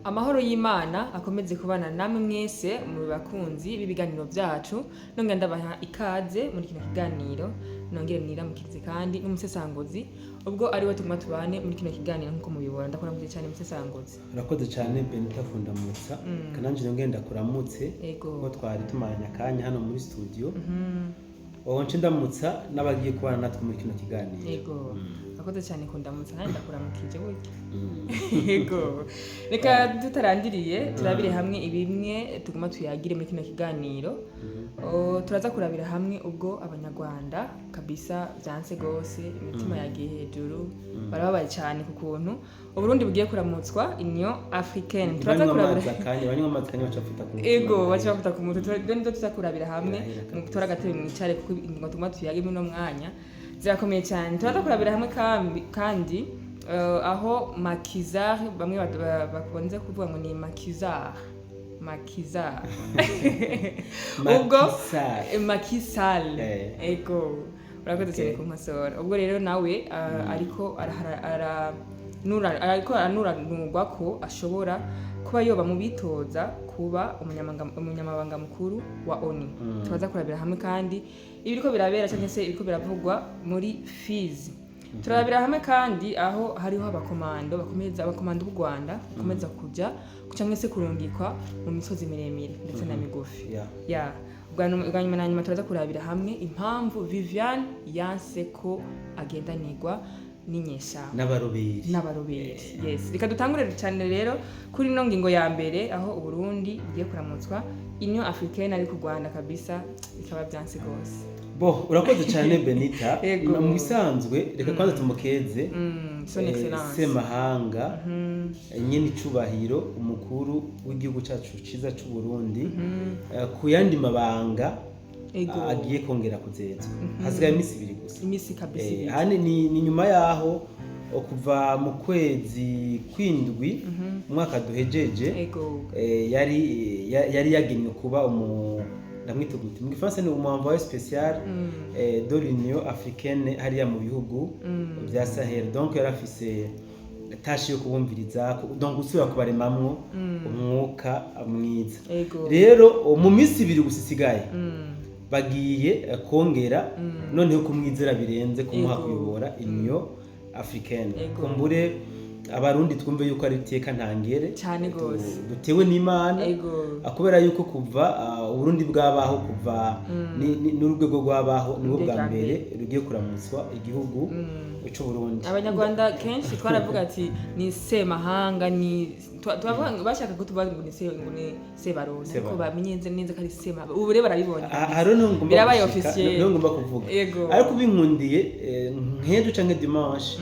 Amahoro y'Imana akomeze kubana namwe mwese mu bakunzi b'ibiganiro byacu. Nongera ndabaha ikaze muri kino kiganiro, nongere niramukirize kandi n'umusesanguzi ubwo ari we tuguma tubane muri kino kiganiro. Nk'uko mubibona, ndakuramukije cyane, musesanguzi. Urakoze cyane, Benita, kundamutsa. Kananje nongere ndakuramutse kuko twari tumaranye akanya hano muri studio. Wowe nce ndamutsa n'abagiye kubana natwe muri kino kiganiro. Yego, urakoze cyane kundamutsa, kandi ndakuramukije burya. Yego, reka tutarandiriye turabire hamwe ibimwe tuguma tuyagire muri kino kiganiro. Turaza kurabira hamwe ubwo Abanyarwanda kabisa byanse gose, imitima yagiye hejuru, barababaye cyane ku kuntu Uburundi bugiye kuramutswa Union Africaine. Turaza banywa kurabira amazi akanya, banywa amazi akanya, baca bafata ku mutima. Ego, baca bafata ku mutwe. Ibyo nibyo tuza kurabira hamwe. Birahera kabisa. Mu gutora agatebe mwicare, kuko ingingo tuguma tuyage muri uno mwanya zirakomeye cyane. Turaza kurabira hamwe kandi aho Makizar, bamwe bakunze kuvuga ngo ni Makizar, Makizar ubwo Macky Sall. Macky Sall. Ego, urakoze cyane kunkosora. Ubwo rero nawe ariko ariko aranuranurwa ko ashobora kuba yoba mu bitoza kuba umunyamabanga mukuru wa ONU. Turaza kurabira hamwe kandi ibiriko birabera cyangwa se ibiriko biravugwa muri Fizi. Turabira hamwe kandi aho hariho abakomando bakomeza, abakomando b'u Rwanda bakomeza kuja cyangwa se kurungikwa mu misozi miremire ndetse na migufi. Ya, ubwa nyuma na nyuma turaza kurabira hamwe impamvu Viviane yanse ko agendanirwa n'inyeshamba n'abaroberi. N'abaroberi, yes. Reka dutangure cyane rero kuri ino ngingo ya mbere, aho Uburundi bugiye kuramutswa Union Africaine, ariko u Rwanda kabisa bikaba byanse rwose. Bo, urakoze cyane, Benita. Yego. Mu bisanzwe reka kwanza tumukeze Son Excellence. Semahanga, nyene icubahiro umukuru w'igihugu cacu ciza c'u Burundi, ku yandi mabanga agiye kongera kuzezwa. Hasigaye iminsi 2 gusa. Iminsi kabisa 2. Hani ni nyuma yaho kuva mu kwezi kw'indwi umwaka duhejeje, yari yagenywe kuba umu, ndamwita gute mu Gifaransa, ni umu envoyé spécial de l'Union africaine hariya mu bihugu bya Sahel. Donc yari afise tâche yo kubumviriza, donc gusubira kubaremamwo umwuka mwiza. Rero mu minsi 2 gusa isigaye, bagiye kongera noneho kumwizera birenze, kumuha kuyobora Union africaine. Kumbure Abarundi twumve yuko ari iteka ntangere Cyane gose. dutewe n'Imana. Kubera yuko kuva Uburundi bwabaho, kuva n'urwego rwabaho, nibwo bwa bwa mbere rugiye kuramutswa igihugu c'u Burundi. Abanyarwanda kenshi twaravuga ati ni Semahanga, ni turavuga ngo bashaka ko tuvuga ngo ni se, ngo ni Sebarundi, ariko Sebarundi. bamenye neza ko ari Sema. Ubu rero barabibonye. Hariho niho ngomba Birabaye gushika, officiel. niho ngomba kuvuga. Ariko ubinkundiye, nk'ejo canke dimanche,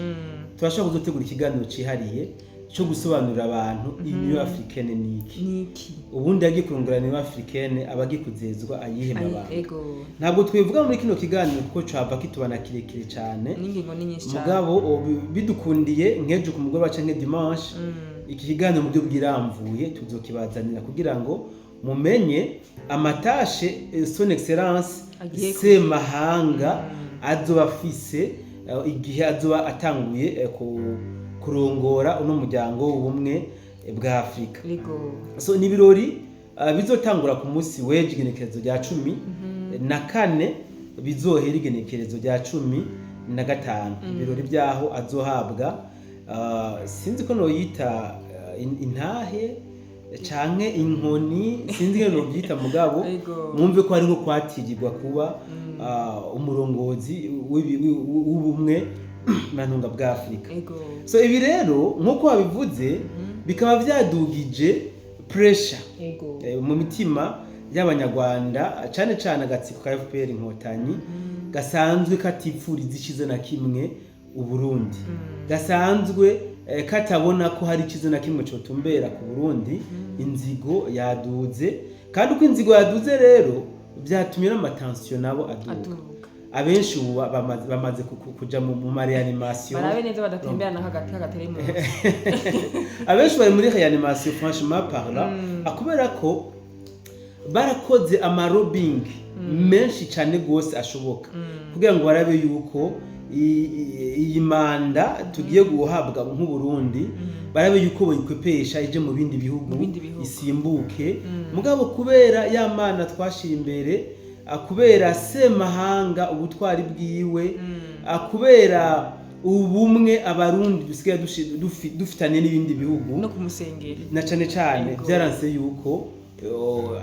turashobora kuzotegura ikiganiro cihariye cyo gusobanurira abantu Union africaine ni iki. Niki? Ubundi yagiye kurongora Union africaine, aba agiye kuzezwa ayihe mabanga? Ntabwo twivuga muri kino kiganiro kuko cava kitubana kirekire cyane. N'ingingo ni nyinshi cyane. Mugabo bidukundiye, nk'ejo ku mugoroba canke dimanche, iki kiganiro mu buryo bwiramvuye tuzokibazanira kugira ngo mumenye ama tâches Son Excellence Agiye Semahanga azoba afise igihe azoba atanguye kurongora uno muryango w'ubumwe bwa Afurika. So ni ibirori bizotangura ku munsi w'ejo, igenekerezo rya 14, bizohera igenekerezo rya 15. Ibirori byaho azohabwa, sinzi ko noyita intahe canke inkoni, sinzi ingene nobyita, mugabo mwumve ko ari nko kwatirirwa kuba umurongozi w'ubumwe mantunga bwa Afurika. So ibi rero, nk'uko wabivuze, bikaba byadugije pressure mu mitima y'Abanyarwanda, cyane cyane agatsiko ka FPR Inkotanyi gasanzwe katifuriza icyiza na kimwe Uburundi, gasanzwe katabona ko hari icyiza na kimwe cotumbera ku Burundi. Inzigo yaduze, kandi uko inzigo yaduze rero byatumye n'ama tensions nabo aduga. Aduga. Abenshi ubu bamaze kuja mu ma réanimation. Barabe neza badatemberana hagati hagati mu Abenshi bari muri réanimation, franchement parlant, kubera ko barakoze ama lobbying. menshi cyane rwose ashoboka kugira ngo barabe yuko iyi manda tugiye guhabwa nk'Uburundi, barabe yuko boyikwepesha ije mu bindi bihugu, Mu bindi bihugu. isimbuke. Mugabo kubera ya mana twashira imbere, kubera Semahanga ubutwari bwiwe, kubera ubumwe Abarundi dusigaye dufitanye n'ibindi bihugu no kumusengera na cane cane, byaranse yuko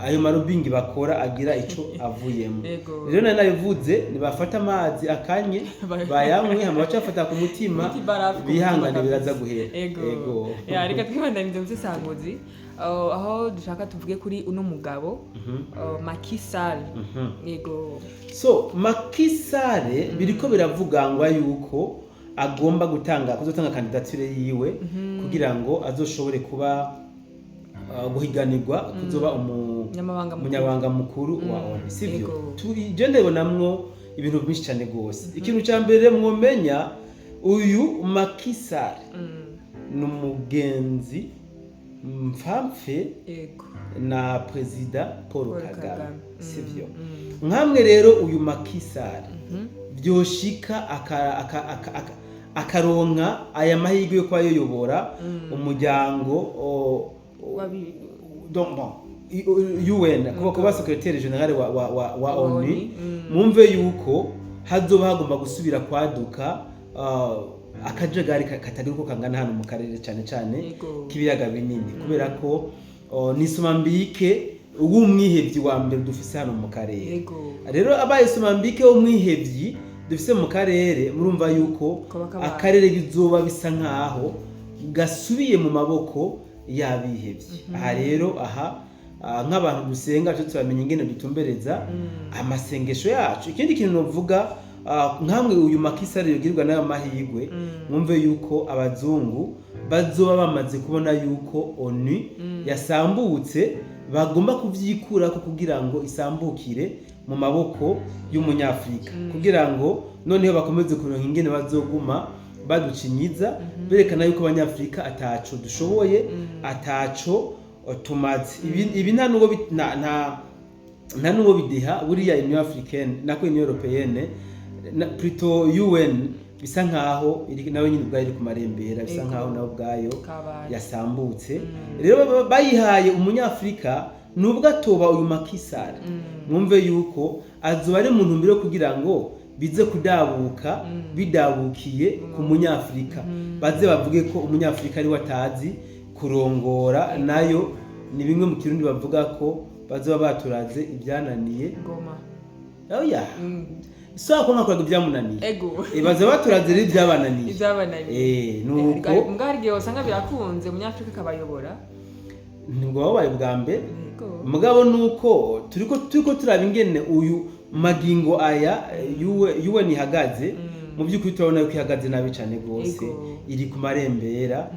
ayo ma lobbying bakora agira ico avuyemo. Rero nari nabivuze, nibafata amazi akanye bayanywe, hama bace bafata ku mutima, Imiti barafu ku bihangane, mutima biraza kabisa. guhera. Ego. Ya, reka twibandanize mu busesanguzi, aho dushaka tuvuge kuri uno mugabo, Macky Sall. Ego. So Macky Sall biriko biravugangwa yuko agomba gutanga kuzotanga candidature yiwe kugira ngo azoshobore kuba guhiganirwa kuzoba Umunyamabanga mukuru. Umunyabanga mukuru wa ONU, sivyo? Ego. Je ndabonamwo ibintu byinshi cyane gose. Ikintu cya mbere mwomenya, uyu Macky Sall ni umugenzi mpfapfe na Perezida Paul Paul Kagame, Kagame. Sivyo? Nkamwe rero uyu Macky Sall byoshika akaronka aya mahirwe yo kuba yoyobora umuryango donc bon, UN, kuba secrétaire général wa ONU, ONU, mwumve yuko hazoba hagomba gusubira kwaduka akajagari katagira uko kangana hano mu karere, cyane cyane k'ibiyaga binini, kubera ko ni somambike w'umwihevyi wa mbere dufise hano mu karere. Rero abaye somambike w'umwihevyi dufise mu karere, murumva yuko Kaba kabaye. akarere bizoba bisa nkaho gasubiye mu maboko y'abihevyi. Aha rero aha nk'abantu dusenga cyo turamenya ingene dutumbereza amasengesho yacu. Ikindi kintu novuga, nkamwe uyu Macky Sall yogirirwa n'ayo mahirwe, mwumve yuko abazungu bazoba bamaze kubona yuko ONU yasambutse, bagomba kubyikurako kugira ngo isambukire mu maboko y'umunyafurika, kugira ngo noneho bakomeze kuronka ingene bazoguma baducinyiza, berekana yuko Abanyafurika ataco dushoboye, ataco tumaze. Ibi nta nubwo nta nubwo bideha buriya Union Africaine, nako Union Européenne, na plutôt UN, bisa nkaho iri nawe nyine ubwayo iri ku marembera, bisa nkaho nawe ubwayo Kabaye. yasambutse. Rero bayihaye umunyafurika, nubwo atoba uyu Macky Sall, mwumve yuko azoba ari mu ntumbero yo kugira ngo bize kudabuka bidabukiye ku munyafurika, baze bavuge ko umunyafurika ariwe atazi kurongora. Nayo ni bimwe mu Kirundi bavuga ko bazoba baturaze ibyananiye Ngoma. Oya, so ko mwakoraga ibyamunaniye. Baza baturaze rero ibyabananiye. Ibyabananiye. Nuko Mbwa hari igihe usanga birakunze, umunyafurika akabayobora. Nibwo wabaye bwa mbere. Mugabo nuko turiko turaba ingene uyu magingo aya UN ihagaze, mu by'ukuri turabona yuko ihagaze nabi cyane rwose, iri ku marembera,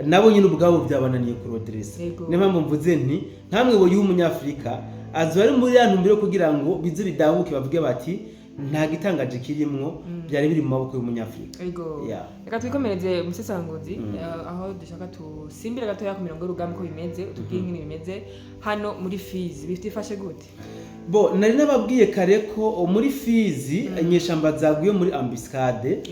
nabo nyine ubwabo byabananiye kuroderesa. Niyo mpamvu mvuze nti nkamwe bo y'umunyafurika azoba ari muri ya ntumbero yo kugira ngo bize bidabuke, bavuge bati nta gitangaje kirimwo, byari biri mu maboko y'umunyafurika. Yeah. Reka twikomereze umusesanguzi, aho dushaka tusimbire gatoya ku mirongo y'urugamba uko bimeze, utubwire ingene bimeze hano muri Fizi, bifite ifashe gute? Bo nari nababwiye kare ko muri Fizi inyeshamba zaguye muri embuscade.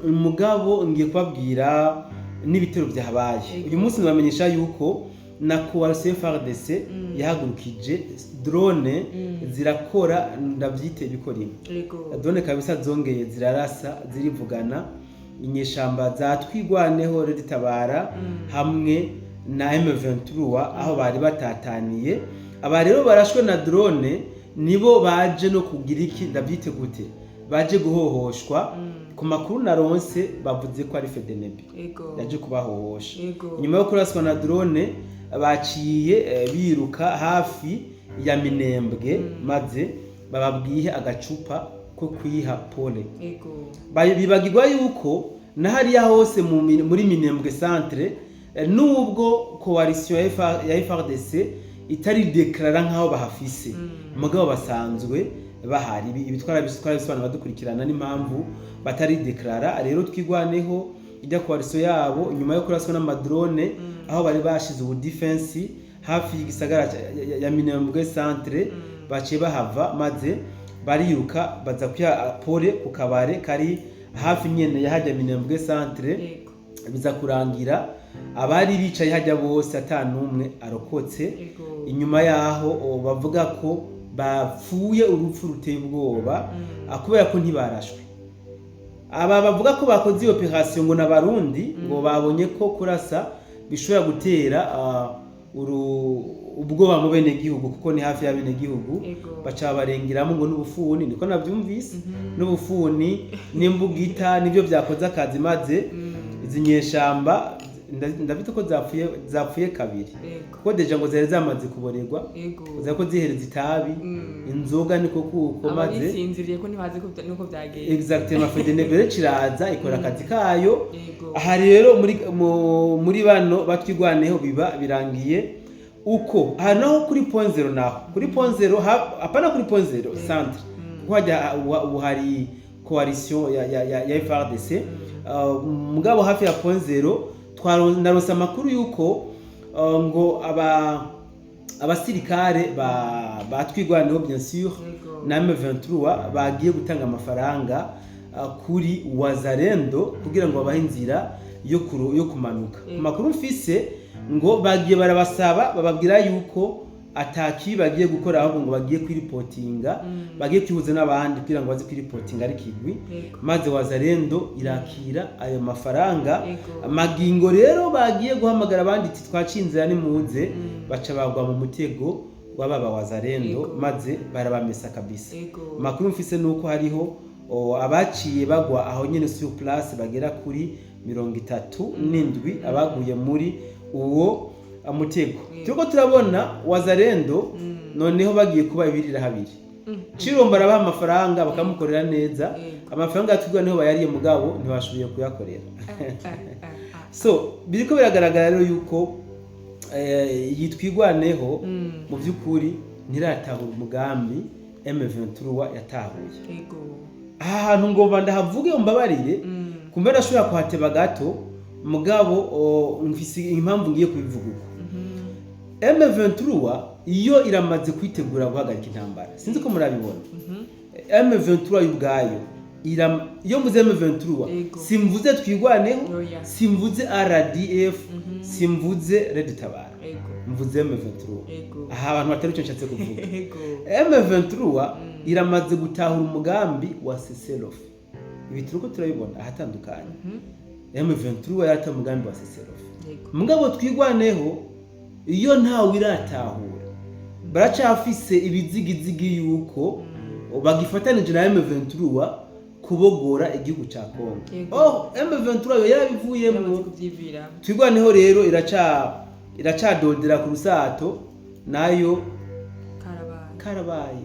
Umugabo ngiye kubabwira n'ibitero byahabaye. Uyu munsi nabamenyesha yuko na coalition FARDC yahagurukije drone, zirakora, ndabyite ibikorimo drone kabisa, zongeye zirarasa, zirivugana inyeshamba za Twigwaneho, Ritabara hamwe na M23 aho bari batataniye. Aba rero barashwe na drone nibo baje no kugira iki, ndabyite gute, baje guhohoshwa. Ku makuru naronse bavuze ko ari FDNB yaje kubahohosha. Nyuma yo kuraswa na drone baciye biruka hafi ya Minembwe, maze bababwiye agacupa ko kwiha pole. Bibagirwa yuko na hariya hose muri Minembwe centre, nubwo coalition ya FARDC itari déclara nk'aho bahafise, mugabo basanzwe bahari. Ibi twarabisobanura badukurikirana n'impamvu batari déclara. Rero Twigwaneho ijya coalition yabo, nyuma yo kuraswa n'ama drone aho bari bashize ubu defense hafi y'igisagara ya Minembwe centre, baciye bahava maze Bariruka baza kwiha pole ku kabare kari hafi nyene ya hajya Minembwe centre. Biza kurangira abari bicaye hajya bose ata n'umwe arokotse. Inyuma yaho bavuga ko bapfuye urupfu ruteye ubwoba, kubera ko ntibarashwe. Aba bavuga ko bakoze iyo operation ngo n'Abarundi, ngo babonye ko kurasa bishobora gutera ubwoba mu bene gihugu, kuko ni hafi ya bene gihugu. Baca barengeramo ngo n'ubufuni, niko navyumvise, n'ubufuni n'imbugita nibyo byakoze akazi, maze izi nyeshamba ndabita ko zapfuye kabiri, kuko déjà ngo zari zamaze kuborerwa, zari ko zihereza itabi, inzoga, niko kuko maze Ababisinziriye ko ntibazi ko nuko byagenze. Exactement, FDNB kiraza ikora akazi kayo. Aha rero muri bano batwigwaneho biba birangiye uko. Aha naho kuri Point Zéro, naho kuri Point Zéro, hapana kuri Point Zéro centre, kuko hajya ubu hari coalition ya FARDC. Mugabo hafi ya Point Zéro naronse amakuru yuko ngo abasirikare ba Twigwaneho, bien sûr, na M23 bagiye gutanga amafaranga kuri Wazalendo kugira ngo babahe inzira yo kumanuka. Ku makuru mfise, ngo bagiye barabasaba, bababwira yuko ataki bagiye gukora, ahubwo ngo bagiye kwiripotinga, bagiye kwihuza n'abandi kugira ngo baze kwiripotinga ari kigwi. Maze Wazalendo irakira ayo mafaranga. Magingo rero bagiye guhamagara abandi iti twaciye inzira, nimuze. Baca bagwa mu mutego w'ababa Wazalendo, maze barabamesa kabisa. Amakuru mfise nuko hariho abaciye bagwa aho nyene sur place bagera kuri 37, abaguye muri uwo mutego. Turiko turabona Wazalendo noneho bagiye kuba ibirira habiri. Cirombo arabaha amafaranga bakamukorera neza. Amafaranga yatugwa niho bayariye, mugabo ntibashoboye kuyakorera. So biriko biragaragara rero yuko yitwigwaneho mu by'ukuri ntiratahura umugambi M23 yatahuye. Aha hantu ngomba ndahavuge, umbabarire, kumbe ndashobora kuhateba gato, mugabo mfise impamvu ngiye kubivuga uko. M23 iyo iramaze kwitegura guhagarika intambara, sinzi ko murabibona. M23 ubwayo iyo mvuze M23, simvuze Twigwaneho, simvuze RDF, simvuze Red Tabara, mvuze M23. Aha abantu batari icyo nshatse kuvuga. M23 iramaze gutahura umugambi wa cessez-le-feu. Ibi turiko turabibona ahatandukanye. M23 yarataye umugambi wa cessez-le-feu. Mugabo Twigwaneho iyo ntawe iratahura, baracafise ibizigizigi yuko bagifatanije na M23 kubogora igihugu ca Congo. Oh, M23 yo yarabivuyemwo. Yaramaze kuvyivira. Twigwaneho rero iracadodera ku rusato nayo. Karabaye. Karabaye,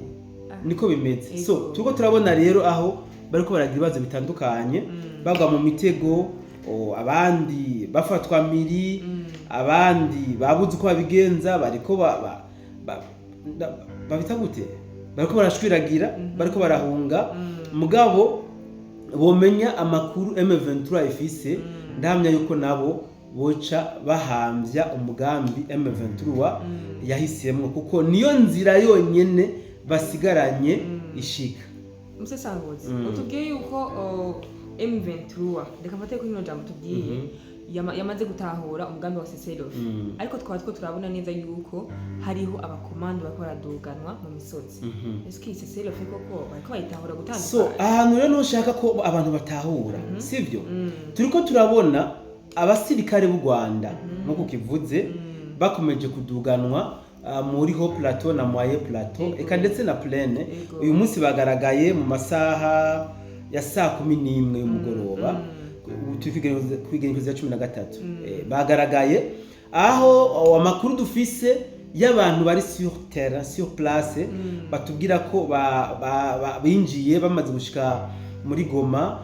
niko bimeze. So turiko turabona rero aho bariko baragira ibibazo bitandukanye, bagwa mu mitego, abandi bafatwa miri, abandi babuze uko babigenza, bariko babita gute, bariko barashwiragira, bariko barahunga. Mugabo bomenya amakuru M23 ifise, ndahamya yuko nabo boca bahambya umugambi M23 yahisemwo, kuko niyo nzira yonyene basigaranye ishika. Umusesanguzi, utubwiye yuko M23, reka mfate kuri rino jambo tubwiye, yamaze gutahura umugambi wa cessez-le-feu, ariko twaba two turabona neza yuko hariho abakomando bariko baraduganwa mu misozi. Ese iyi cessez-le-feu koko bariko bayitahura So gutandukana? ahantu rero ntushaka ko abantu batahura, sivyo? Turiko turabona abasirikare b'u Rwanda, nk'uko kivuze, bakomeje kuduganwa muri haut plateau na moyen plateau, eka ndetse na plaine. Uyu munsi bagaragaye mu masaha ya saa 11 y'umugoroba. Ubu turi kwigenekerezo ya 13. Bagaragaye aho amakuru dufise y'abantu bari sur terrain, sur place, batubwira ko binjiye bamaze gushika muri Goma,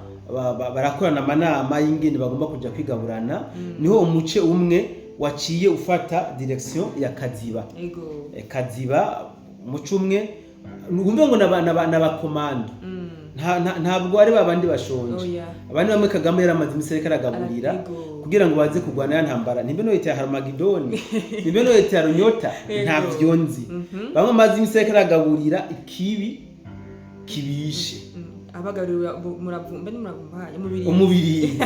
barakorana amanama y'ingene bagomba kuja kwigaburana. Niho umuce umwe waciye ufata direction ya Kaziba. Kaziba, umuce umwe, numve ngo n'abakomando. Ntabwo ari babandi bashonje. Abandi bamwe Kagame yaramaze iminsi ariko aragaburira kugira ngo baze kurwana ya ntambara, nimbe no leta ya Harmagedoni, nimbe no leta ya Runyota, ntabyo nzi. Bamwe amaze iminsi ariko aragaburira ikibi. kibishe. Abagarurira muravumba, ni muravumba hanya umubiri. Umubirizi.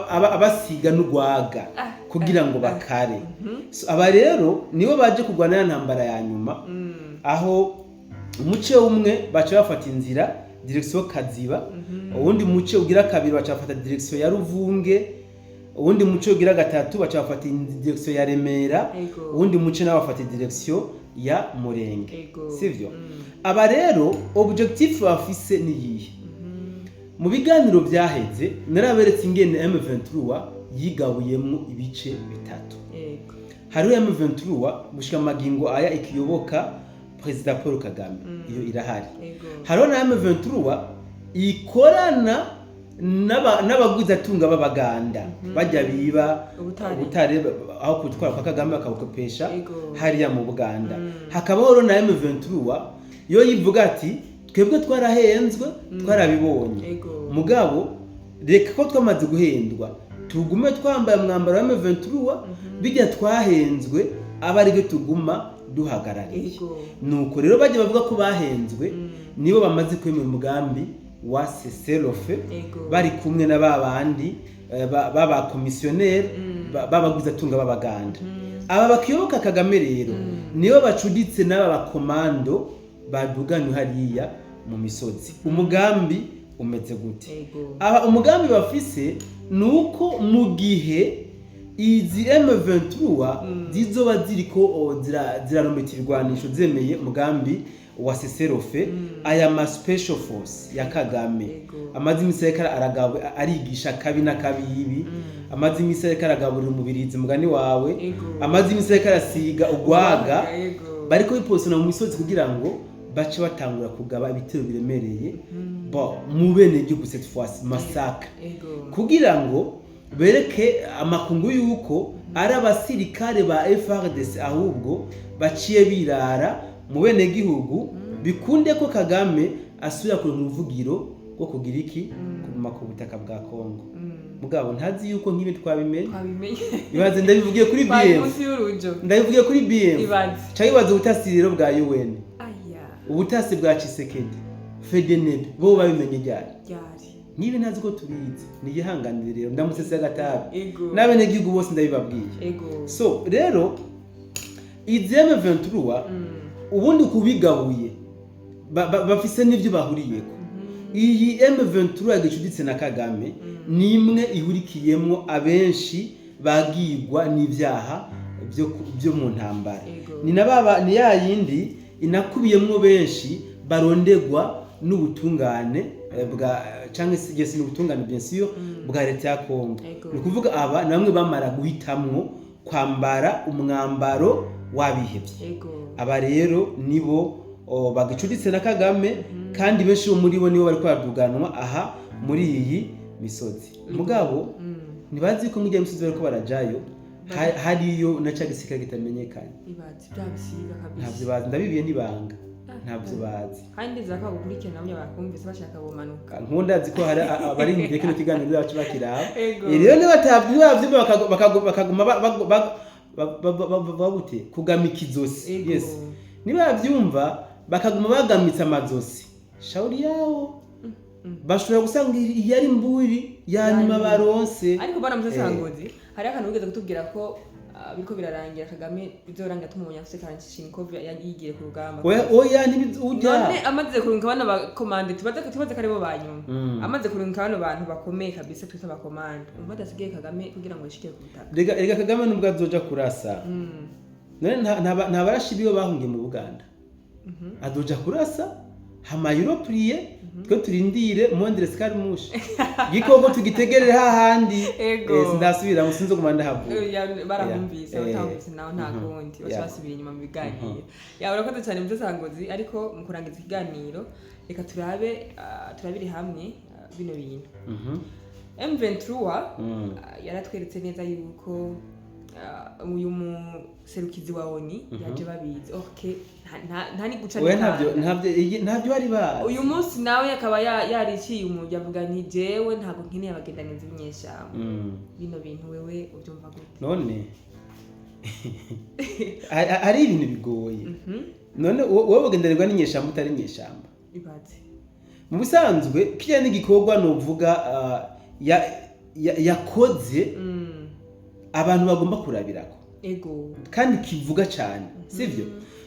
Abasiga n'urwaga kugira ngo bakare. So, aba rero nibo baje kurwana ya ntambara ya nyuma, aho umuce umwe baca bafata inzira direction Kaziba, uwundi muce ugira kabiri baca bafata direction ya Ruvunge, uwundi muce ugira gatatu baca bafata direction ya Remera, uwundi muce nawe bafata direction ya Murenge. Sivyo? Aba rero objectif bafise ni yihe? Mu biganiro byaheze naraberetse ingene M23 yigabuyemo ibice bitatu. Hariho M23 gushika magingo aya ikiyoboka Perezida Paul Kagame, iyo irahari. Hariho na M23 ikorana n'abagwizatunga b'Abaganda bajya biba Ubutare. ubutare, aho kutwara kwa Kagame bakabukopesha hariya mu Buganda. Hakabaho rero na M23 yo yivuga ati: "Twebwe twarahenzwe, twarabibonye, mugabo reka ko twamaze guhendwa tugume twambaye umwambaro wa M23, bijya twahenzwe aba aribyo tuguma duhagarariye." Nuko rero bajya bavuga ko bahenzwe, nibo bamaze kwemera umugambi wa cessez-le-feu, bari kumwe na ba bandi b'abakomisiyoneri b'abagwizatunga b'Abaganda. Aba bakiyoboka Kagame rero nibo bacuditse n'aba bakomando baduganywe hariya mu misozi. Umugambi umeze gute? Aba umugambi bafise ni uko mu gihe izi M23 zizoba ziriko zirarometa ibigwanisho, zemeye umugambi wa cessez-le-feu, aya ma special force ya Kagame amaze imisi ariko arigisha kabi na kabibi, amaze imisi ariko aragaburira umubirizi mugani wawe, amaze imisi ariko arasiga ugwaga, bariko biposona mu misozi kugira ngo bace batangura kugaba ibitero biremereye bo mu bene gihugu, cette fois massacre, kugira ngo bereke amakungu yuko ari abasirikare ba FARDC ahubwo baciye birara mu bene gihugu, bikunde ko Kagame asubira kure mu ruvugiro rwo kugira iki, kuguma ku butaka bwa Kongo. Mugabo ntazi yuko nk'ibi twabimenye. Twabimenye. Ibaze ndabivugiye kuri Twari BM. munsi y'urujo. Ndabivugiye kuri BM. Ibaze. Ca ibaze ubutasi rero bwa UN, Aya. ubutasi bwa Tshisekedi, FDNB, bo babimenye ryari? Ryari? Niba ntazi ko tubizi, niyihanganire rero ndamusese agatabi n'abenegihugu bose ndabibabwiye. So rero izi M23 ubundi kubigabuye bafise n'ivyo bahuriyeko. Iyi M23 yagicuditse na Kagame ni imwe ihurikiyemwo abenshi bagigwa n'ivyaha byo mu ntambara. Ni na baba ni ya yindi inakubiyemwo benshi barondegwa n'ubutungane bwa canke se yes, n'ubutungane bien sûr bwa leta ya Kongo. Ni ukuvuga aba ni bamwe bamara guhitamwo kwambara umwambaro w'abihevye. Aba rero nibo bagicuditse na Kagame, kandi benshi bo muri bo nibo bariko baraduganwa aha muri iyi misozi. Mugabo ntibazi ko muri misozi bariko barajayo hariyo na ca gisirikare kitamenyekanye. Ibaze bya bisiga kabisa. Ntabyo bazi, ndabibiye n'ibanga, ntabyo bazi. Kandi ndizera ko bagukurikirana nabo bakumvise bashaka bumanuka. Nk'ubu ndazi ko hari abarindiriye kino kiganiro bacu bakiraba. Rero niba bavyumva bakaguma bagute kugamika izosi. Yes, niba bavyumva bakaguma bagamitse amazosi, shauri yawo, bashobora gusanga iyi ari mburi ya nyuma Ya nyuma. baronse. Ariko bana musasanguzi, hari akantu wigeze kutubwira ko biriko birarangira, Kagame bizorangira tumubonye afise Kalashnikov yigiye ku rugamba. Oya oya, ujya None amaze kurunka bano bakomande, tubaze ko aribo ba nyuma, amaze kurunka bano bantu bakomeye kabisa twita abakomande, umva adasigaye Kagame kugira ngo yishike ku butaka. Rega Kagame nubwo azoja kurasa, none nta barashi biwe bahungiye mu Buganda? Azoja kurasa hama europrie, twe turindire moindre escarmouche, gikoko tugitegerere hahandi. Sindasubira ngo sinzo guma ndahavuga. Barahumvise. Batahumvise naho nta kundi baca basubira inyuma mu biganiro. Ya, urakoze cyane mudasanguzi, ariko mu kurangiza ikiganiro reka turabe turabire hamwe bino bintu. M23 yaratweretse neza yuko uyu muserukizi wa ONU yaje babizi, okay, nta ni guca Oya, n'itanga. Ntabyo bari bazi. Uyu munsi nawe akaba yariciye umujyi avuga nti: "Jewe ntabwo nkeneye abagendanizi b'inyeshyamba." Bino bintu wewe ubyumva gute? None hari ibintu bigoye. None wowe ugendererwa n'inyeshamba utari inyeshamba? Ibaze. Mu bisanzwe kiriya n'igikorwa novuga yakoze abantu bagomba kurabirako kandi kivuga cyane, sivyo?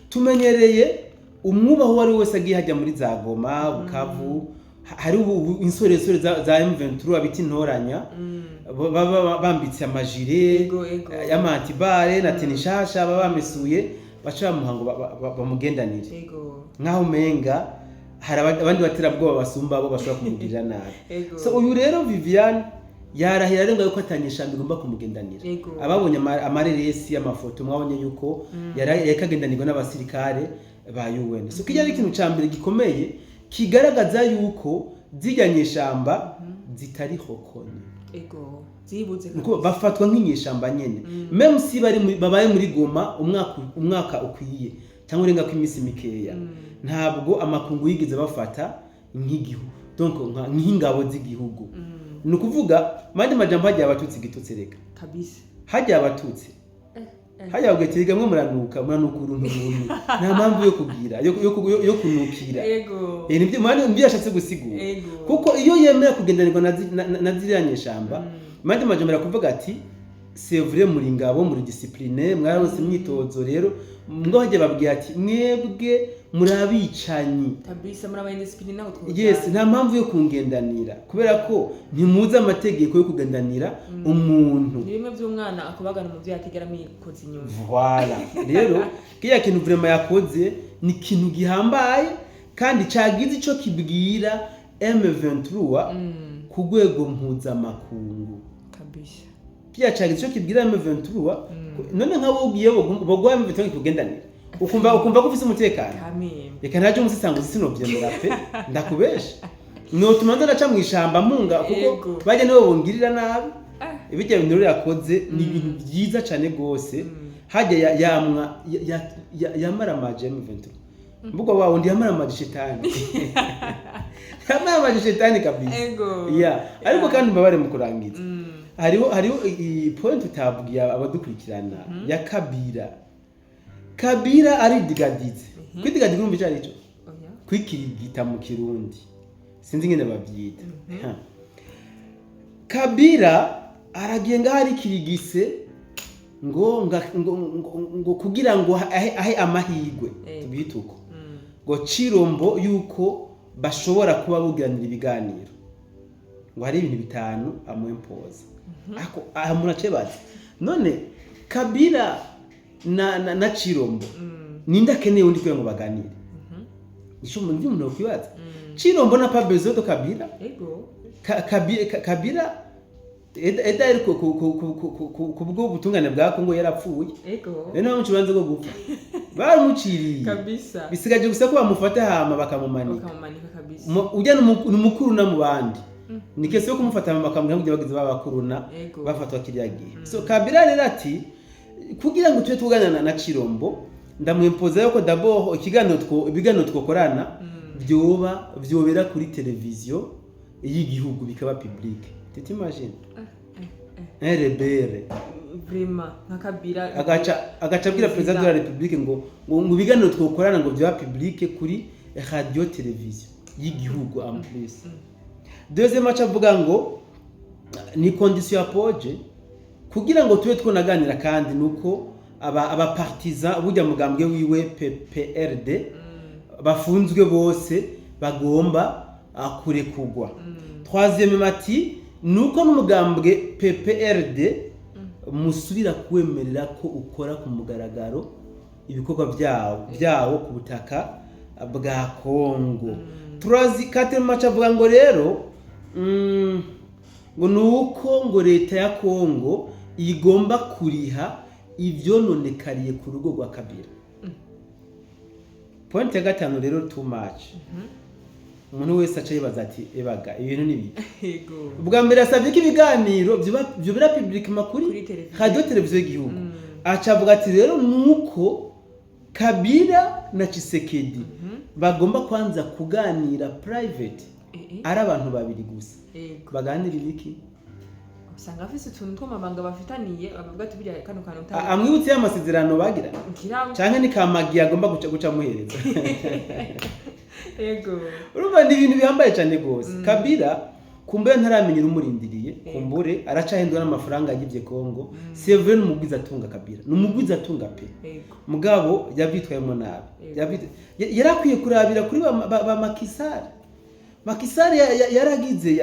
Tumenyereye umwubaho uwo ari we wese agiye hajya muri za Goma, Bukavu, hari ubu insoresore za M23 bita intoranya, baba bambitse amajire Ego, ego. y'ama anti-balles na tenue nshasha, baba bamesuye, baca bamuha ngo bamugendanire nk'aho umenga hari abandi baterabwoba basumba abo bashobora kumugirira nabi. So uyu rero Viviane yarahira arenga yuko atanyeshamba igomba kumugendanira. Ababonye amareresi, amafoto, mwabonye yuko yariko agendanirwa n'abasirikare ba UN. So kijya ari ikintu ca mbere gikomeye kigaragaza yuko zirya nyeshamba zitari reconnues. Ego, zibutse. Nuko bafatwa nk'inyeshamba nyene, même si bari babaye muri Goma umwaka ukwiye cyangwa urenga ko iminsi mikeya, ntabwo amakungu yigeze bafata nk'igihugu, donc nk'ingabo z'igihugu. Ni ukuvuga mandi majambo, hajya abatutsi igitutsi reka hajya abatutsi hajya bagatega mwe muranuka, muranuka uruntu runtu, nta mpamvu yo kugira yo kunukira. Nibyo mandi nibyo yashatse gusigura. Kuko iyo yemera kugendanirwa na ziriya nyeshamba, mandi majambo arakuvuga ati: "C'est vrai, muri ngabo, muri discipline, mwarose imyitozo." Rero ngo hajya babwiye ati: "Mwebwe muri abicanyi." Kabisa, muri aba indisciplinés ntabwo twojana. Yes, nta mpamvu yo kungendanira kubera ko ntimuzi amategeko yo kugendanira umuntu. Ni bimwe by'umwana akubagana umuvyeyi atigera amwikoza inyuma. Voilà, rero kiriya kintu vraiment yakoze ni ikintu gihambaye kandi cagize ico kibwira M23 ku rwego mpuzamakungu. Kiriya cagize ico kibwira M23. None nka wowe ugiye boguha M23 kugendanira, ukumva ko ufise umutekano? Kamembe. Reka ntaje umusisanguzi, sinovyemera pe, ndakubesha, notuma nza ndaca mw'ishamba munga kuko bajya nibo bongirira nabi. Ibijya bintu rero yakoze ni ibintu byiza cyane rwose. Hajya yamwa yamaramaje M23, mbuga wawe ndi yamaramaje shetani, yamaramaje shetani kabisa. Yeah, ariko kandi mbabare mu kurangiza, hariho iyi point utabwiye abadukurikirana ya Kabila. Kabila aridigadize. Kwidigadiza urumva icyo ari cyo? Oya. Kwikirigita mu Kirundi, sinzi ingene bavyita. Ha. Kabila aragiye ngaho arikirigise ngo kugira ngo ahe amahirwe, tubyite uko, ngo Cirombo yuko bashobora kuba bugiranira ibiganiro, ngo hari ibintu bitanu amwempoza. Ako aha umuntu ace none Kabila na Cirombo, ninde akeneye undi kugira ngo baganire? Ico umuntu umuntu yokwibaza. Cirombo n'a pas besoin de Kabila. Kabila eda ariko ku bwo butungane bwa Kongo yarapfuye. Rero nta mucibanza bwo gupfa baramuciriye. Bisigaje gusa ko bamufata hama bakamumanika. Bakamumanika kabisa. Ujya ni umukuru na mu bandi, ni kesi yo kumufata hama bakamubwira ngo bagize babakuruna bafatwa kiriya gihe. So Kabila rero ati: "Kugira ngo tube tuganana na Cirombo, ndamwimpoza yuko d'abord ikiganiro two ibiganiro twokorana byoba vyobera kuri televiziyo y'igihugu, bikaba public." Tu t'imagines un rebelle Vraiment, nka Kabila. Agaca abwira président de la République ngo ibiganiro twokorana ngo byaba public kuri radio televiziyo y'igihugu en plus. Deuxième, aca avuga ngo ni condition ya poje kugira ngo tube twonaganira, kandi nuko aba partisan burya mugambwe wiwe PPRD bafunzwe bose bagomba kurekugwa. Troisième, ati nuko n'umugambwe PPRD musubira kuwemerera ko ukora ku mugaragaro ibikorwa byawo ku butaka bwa Kongo. Turazi quatrième, aca avuga ngo rero ngo nuko ngo leta ya Kongo igomba kuriha ivyononekariye ku rugo rwa Kabila. Point ya gatanu rero, too much, umuntu wese aca yibaza ati: "Ebaga ibintu ni biki?" Ubwa mbere yasabye ko ibiganiro vyobera publiquement kuri Kuri televiziyo. radio televiziyo y'igihugu. Aca avuga ati rero nuko Kabila na Tshisekedi bagomba kwanza kuganira private, ari abantu babiri gusa. Baganira ibiki? Usanga afise utuntu tw'amabanga bafitaniye, bavuga ati burya kano kantu Amwibutse y'amasezerano bagira ngira. Canke ni kamagi agomba guca amuhereza. Urumva ni ibintu bihambaye cyane rwose. Kabila kumbure ntaramenya urumurindiriye, kumbure aracahendwa n'amafaranga yivye Kongo. C'est vrai, ni umugwizatunga. Kabila ni umugwizatunga pe. Mugabo yavyitwayemo nabi. Yarakwiye kurabira kuri ba Macky Sall. Macky Sall yaragize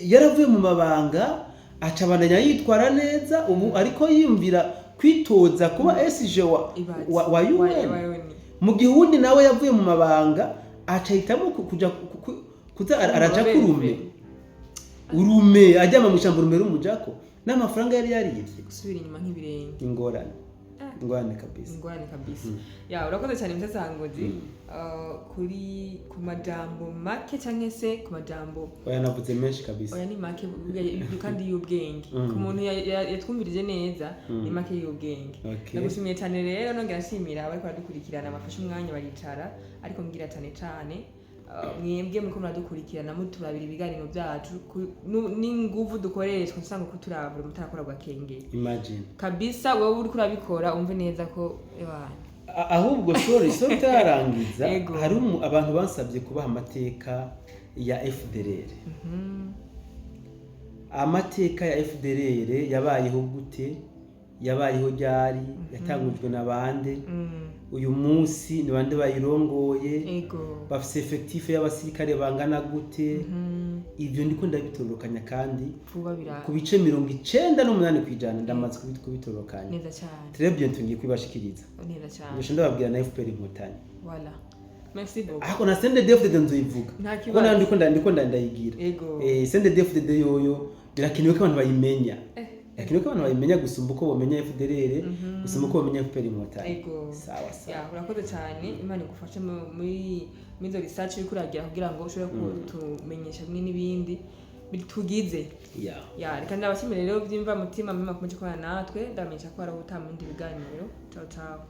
yaravuye mu mabanga, aca abandanya yitwara neza. Ubu ariko yiyumvira kwitoza kuba SG Ibaze. wa UN, wa UN. mu gihe uwundi nawe yavuye mu mabanga, aca ahitamo kuja kuza araja kurume urume, ajyama mu ishyamba, urume rumujako n'amafaranga yari yarivye. Gusubira inyuma nk'ibirenge. Ingorane. Ingorane kabisa. Ingorane kabisa. Ya, urakoze cyane musasangozi, kuri ku majambo make cyangwa se ku majambo. Oya, navuze menshi kabisa. Oya, ni make kandi y'ubwenge. Ku muntu yatwumvirije neza, ni make y'ubwenge. Ndagushimiye cyane rero, nongera nshimira abariko baradukurikirana, bafashe umwanya baricara, ariko mbwira cyane cyane mwebwe muriko muradukurikirana, muturabira ibiganiro byacu n'inguvu dukoreshwa, usanga ko turabura mutarakora gakengeri. Imagine. Kabisa, wowe uriko urabikora umve neza ko ewana. Ahubwo sorry, sorry, utararangiza. Ego. Hari abantu bansabye kubaha amateka ya FDLR. Amateka ya FDLR yabayeho gute, yabayeho ryari, yatangujwe na bande, uyu munsi ni bande bayirongoye, bafise effectif y'abasirikare bangana gute? Ivyo ndiko ndabitororokanya kandi vuba bira ku bice 98% ndamaze kubitororokanya. Neza cyane. Très bien, tugiye kubibashikiriza. Neza cyane. Ngasha ndababwira na FPR Inkotanyi. Voilà, merci beaucoup. Ariko na CNDD-FDD nzoyivuga. Nta Kuko kibazo. nayo ndiko ndayigira. CNDD-FDD yoyo birakenewe ko abantu bayimenya. Birakenewe ko abantu bayimenya gusumba uko bomenya FDLR, gusumba uko bomenya FPR Inkotanyi. Sawa sawa. Ya, urakoze cyane. Imana igufashe muri izo research uriko uragira kugira ngo ushobore kutumenyesha bimwe n'ibindi bitugize. Ya, reka ndabashimire rero byimva mutima mwe mukomeje kubana natwe. Ndabamenyesha ko hari ubutaha mu bindi biganiro. Ciao ciao.